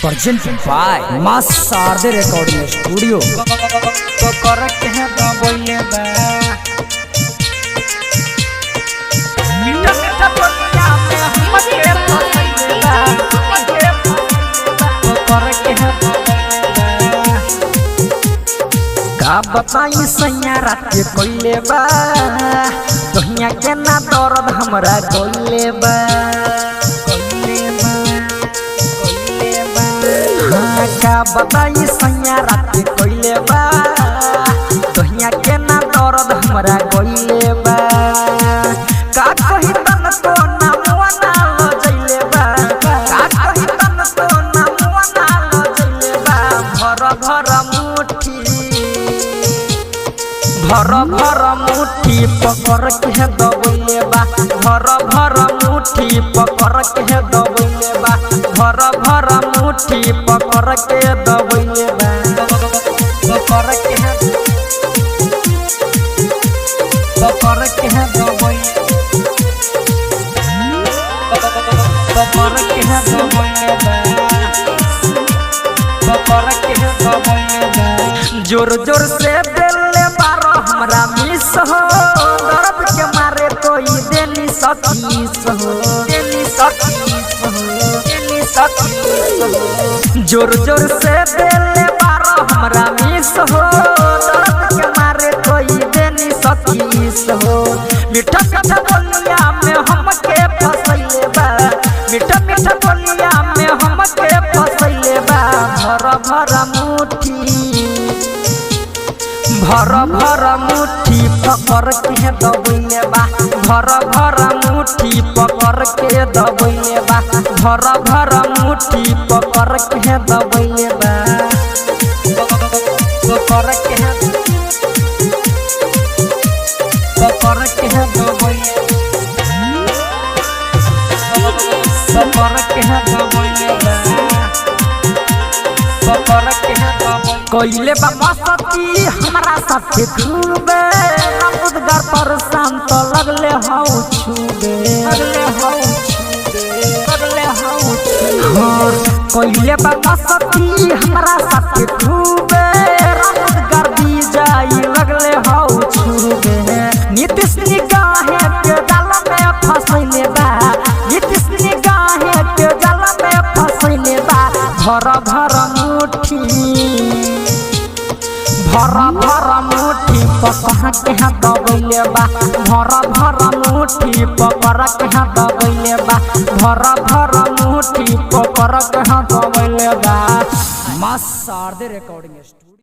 Presented by Maa Sharde recording studio. करके है दबोइले बा मीठा मीठा बोलिया में हमके फसैले बा हमके करके है दबोइले बा। का बताई सैया रात के कोइले बा दहिया के ना दर्द हमरा गोइले बा गोइले बा गोइले बा। हाँ, का बताई सैया रात के कोइले बा दहिया के ना दर्द हमरा गोइले बा। का कही तन तो ना मुआ ना लजैले बा। का कही तन तो ना मुआ ना लजैले बा। भर भर मुट्ठी भर भर मुट्ठी पकड़ के दबैले बा। भर भर मुट्ठी पकड़ के दबैले बा। भर भर मुट्ठी पकड़ के दबैले बा। पकड़ के पकड़ के दबैले पकड़ के दबैले बा। पकड़ के दबैले बा। जोर जोर से देले बारो हमरा मिस हो दर्द के मारे कोई देनी सखी हो देनी सखी हो देनी सखी हो। जोर जोर से देले बारो हमरा मिस हो दर्द के मारे कोई देनी सखी हो। मीठा मीठा बोलिया में हमके फसैले बा। मीठा मीठा बोलिया में हमके फसैले बा। भर भर मुट्ठी भर भर मुट्ठी पकड़ के दबैले बा। भर भर मुट्ठी पकड़ के दबैले बा। भर भर मुट्ठी पकड़ के दबैले बा। पकड़ के पकड़ के दबैले पकड़ के दबैले बा। पकड़ के दबैले कोइले बा मस्ती हमरा साथे खूबे हम उद्गार पर शांत लगले हौ छूबे लगले हौ छूबे लगले हौ छूबे। कोइले बा मस्ती हमरा साथे खूबे हम उद्गार दी जाई लगले हौ छूबे। नीतीश निगाहे के जाल में फसैले बा। नीतीश निगाहे के जाल में फसैले बा। भर भर मुट्ठी भर भर मुट्ठी पकड़ के दबैले बा। भर भर मुट्ठी पकड़ के दबैले बा। भर भर मुट्ठी पकड़ के दबैले बा। माँ शारदे रिकॉर्डिंग स्टूडियो।